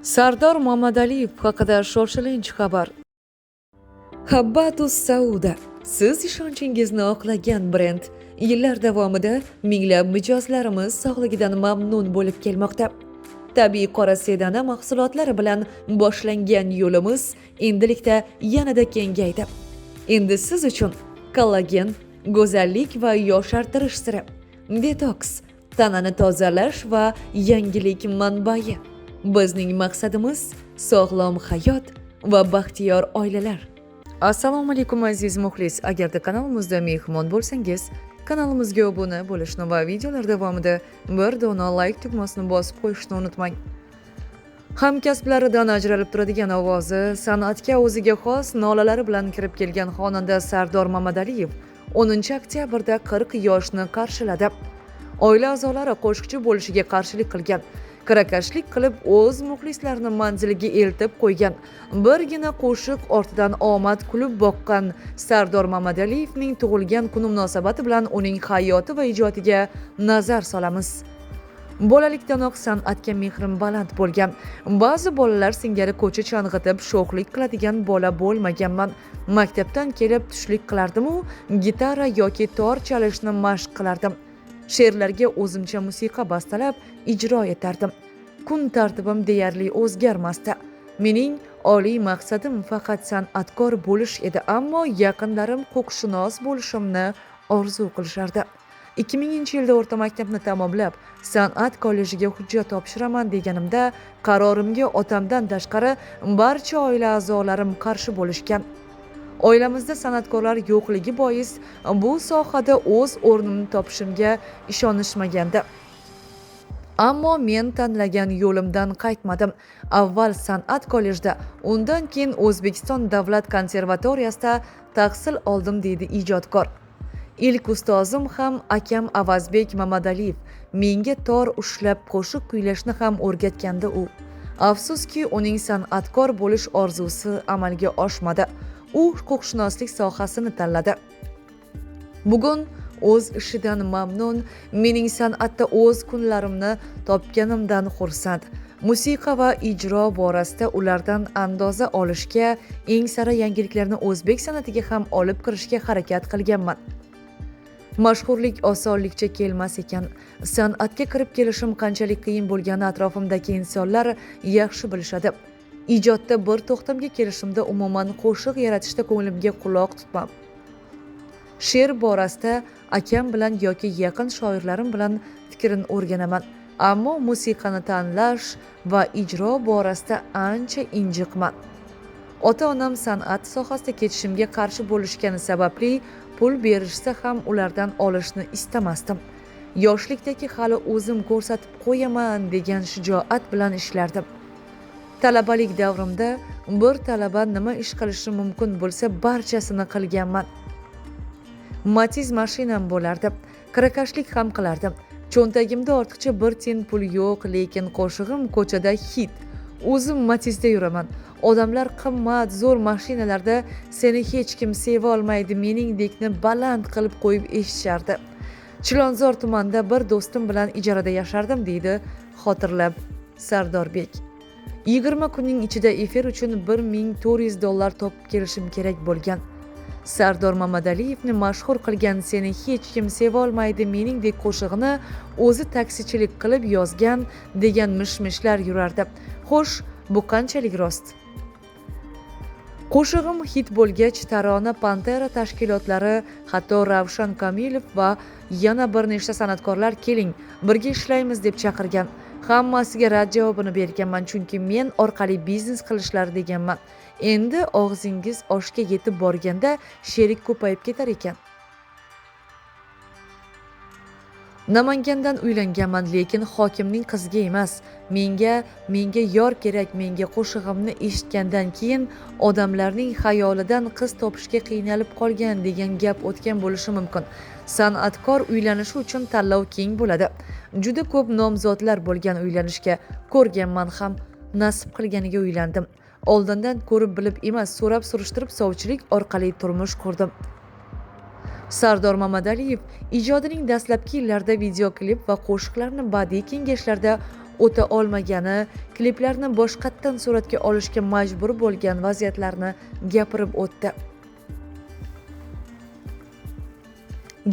Sardor Mamadaliyev haqida shoshilinch xabar. Habbatus Sauda — siz ishonchingizni oqlagan brend. Yillar davomida minglab mijozlarimiz sog'ligidan mamnun bo'lib kelmoqda. Tabiiy qora sedana mahsulotlari bilan boshlangan yo'limiz endilikda yanada kengaydi. Endi siz uchun kollagen, go'zallik va yoshartirish siri, detoks, tanani tozalash va yangilik manbai. Bizning maqsadimiz sog'lom hayot va baxtiyor oilalar. Assalomu alaykum, aziz muxlis. Agarda kanalimizda mehmon bo'lsangiz, kanalimizga obuna bo'lishni va videolar davomida bir dona like tugmasini bosib qo'yishni unutmang. Hamkasblaridan ajralib turadigan ovozi, san'atga o'ziga xos nolalari bilan kirib kelgan xonanda Sardor Mamadaliyev 10 oktyabrda 40 yoshni qarshiladi. Oila a'zolari qo'shiqchi bo'lishiga qarshilik qilgan, kirakashlik qilib o'z muxlislarini manziliga eltib qo'ygan, birgina qo'shiq ortidan omad kulib boqqan Sardor Mamadaliyevning tug'ilgan kuni munosabati bilan uning hayoti va ijodiga nazar solamiz. Bolalikdanoq san'atga mehrim baland bo'lgan. Ba'zi bolalar singari ko'cha chang'itib sho'xlik qiladigan bola bo'lmaganman. Maktabdan kelib tushlik qilardim-u, gitara yoki tor chalishni mashq qilardim. She'rlarga o'zimcha musiqa bastalab ijro etardim. Kun tartibim deyarli o'zgarmasdi. Mening oliy maqsadim faqat san'atkor bo'lish edi, ammo yaqinlarim huquqshunos bo'lishimni orzu qilishardi. 2000-yilda o'rta maktabni tamomlab, san'at kollejiga hujjat topshiraman deganimda qarorimga otamdan tashqari barcha oila a'zolarim qarshi bo'lishgan. Oilamizda san'atkorlar yo'qligi bois bu sohada o'z o'rnimni topishimga ishonishmagandi. Ammo men tanlagan yo'limdan qaytmadim. Avval san'at kollejida, undan keyin O'zbekiston davlat konservatoriyasida tahsil oldim, deydi ijodkor. Ilk ustozim ham akam Avazbek Mamadaliyev. Menga tor ushlab qo'shiq kuylashni ham o'rgatgandi u. Afsuski, uning san'atkor bo'lish orzusi amalga oshmadi. U huquqshunoslik sohasini tanladi. Bugun o'z ishidan mamnun, mening san'atda o'z kunlarimni topganimdan xursand. Musiqa va ijro borasida ulardan andoza olishga, eng sara yangiliklarni o'zbek san'atiga ham olib kirishga harakat qilganman. Mashhurlik osonlikcha kelmas ekan. San'atga kirib kelishim qanchalik qiyin bo'lgani atrofimdagi insonlar yaxshi bilishadi. Ijodda bir to'xtamga kelishimda umuman qo'shiq yaratishda ko'nglimga quloq tutmam. She'r borasida akam bilan yoki yaqin shoirlarim bilan fikrini o'rganaman. Ammo musiqani tanlash va ijro borasida ancha injiqman. Ota-onam san'at sohasida ketishimga qarshi bo'lishgani sababli pul berishsa ham ulardan olishni istamasdim. Yoshlikdagi hali o'zim ko'rsatib qo'yaman degan shijoat bilan ishlardim. Talabalik davrimda bir talaba nima ish qilishi mumkin bo'lsa barchasini qilganman. Matiz mashinam bo'lardi. Kirakashlik ham qilardim. Cho'ntagimda ortiqcha bir tiyin pul yo'q, lekin qo'shig'im ko'chada hit. O'zim Matizda yuraman. Odamlar qimmat, zo'r mashinalarda seni hech kim seva olmaydi, meningdekni baland qilib qo'yib eshitishardi. Chilonzor tumanida bir do'stim bilan ijarada yashardim, deydi xotirlab Sardorbek. 20 kunning ichida efir uchun $1400 topib kelishim kerak bo'lgan. Sardor Mamadaliyevni mashhur qilgan "Seni hech kim seva olmaydi meningdek" qo'shig'ini o'zi taksichilik qilib yozgan degan mish-mishlar yurardi. Xo'sh, bu qanchalik rost? Qo'shig'im hit bo'lgach, Tarona, Pantera tashkilotlari, hatto Ravshan Komilov va yana bir nechta san'atkorlar keling, birga ishlaymiz deb chaqirgan. Hammasiga rad javobini berganman, chunki men orqali biznes qilishlari deganman. Endi og'zingiz oshga yetib borganda sherik ko'payib ketar ekan. Namangandan uylanganman, lekin hokimning qiziga emas. Menga yor kerak, menga qo'shig'imni eshitgandan keyin odamlarning xayolidan qiz topishga qiynalib qolgan degan gap o'tgan bo'lishi mumkin. San'atkor uylanishi uchun tanlov keng bo'ladi. Juda ko'p nomzodlar bo'lgan uylanishga, ko'rganman ham, nasib qilganiga uylandim. Oldindan ko'rib bilib emas, so'rab surishtirib sovchilik orqali turmush qurdim. Sardor Mamadaliyev ijodining dastlabki yillarida videoklip va qo'shiqlarni badiiy kengashlarda o'ta olmagani, kliplarni boshqatdan suratga olishga majbur bo'lgan vaziyatlarni gapirib o'tdi.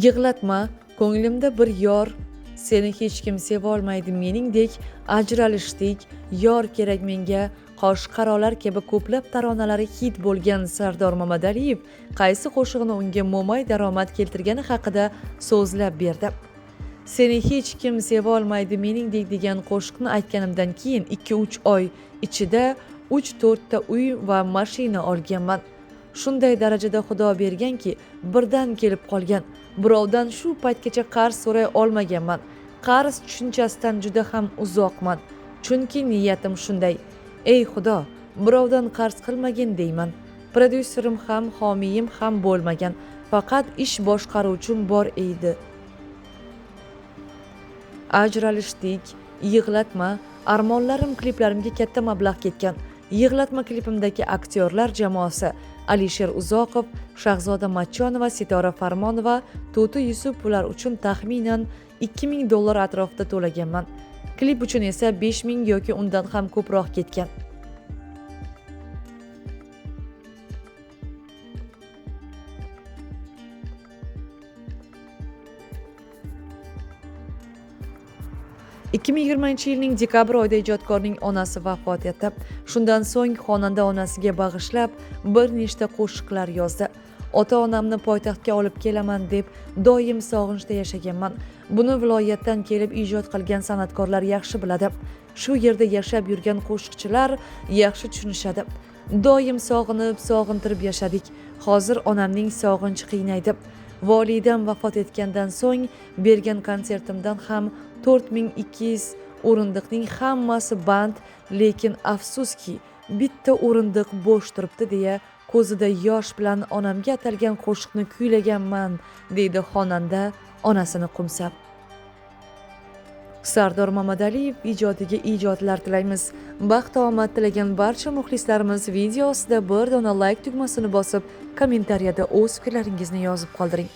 Yig'latma, ko'nglimda bir yor, seni hech kim sevolmaydi meningdek, ajralishdik, yor kerak menga, qosh qarolar kabi ko'plab taronalari hit bo'lgan Sardor Mamadaliyev qaysi qo'shig'ini unga mo'may daromad keltirgani haqida so'zlab berdi. Seni hech kim sevolmaydi meningdek degan qo'shiqni aytganimdan keyin 2-3 oy ichida 3-4 ta uy va mashina olganman. Shunday darajada Xudo berganki, birdan kelib qolgan. Birovdan shu paytgacha qarz so'ray olmaganman. Qarz tushunchasidan juda ham uzoqman. Chunki niyatim shunday. Ey Xudo, birovdan qarz qilmagin deyman. Prodyuserim ham, homiyim ham bo'lmagan. Faqat ish boshqaruvchim bor edi. Ajralishdik, yig'latma, armonlarim kliplarimga katta mablag' ketgan. Yig'latma klipimdagi aktyorlar jamoasi Alisher Uzoqov, Shahzoda Matchonova, Sitora Farmonova, To'ti Yusupovlar uchun taxminan $2000 atrofida to'laganman. Klip uchun esa 5000 yoki undan ham ko'proq ketgan. 2020-yilning dekabr oyida ijodkorning onasi vafot etdi. Shundan so'ng xonanda onasiga bag'ishlab bir nechta qo'shiqlar yozdi. Ota-onamni poytaxtga olib kelaman deb doim sog'inchda yashaganman. Buni viloyatdan kelib ijod qilgan san'atkorlar yaxshi biladi. Shu yerda yashab yurgan qo'shiqchilar yaxshi tushunishadi. Doim sog'inib, sog'intirib yashadik. Hozir onamning sog'inchi qiynaydi. Volidam vafot etgandan so'ng bergan konsertimdan ham 4200 o'rindiqning hammasi band, lekin afsuski bitta o'rindiq bo'sh turibdi deya ko'zida yosh bilan onamga atalgan qo'shiqni kuylaganman, deydi xonanda onasini qo'msab. Sardor Mamadaliyev ijodiga ijodlar tilaymiz. Baxt omad tilagan barcha muxlislarimiz video ostida bir dona like tugmasini bosib, kommentariyada o'z fikrlaringizni yozib qoldiring.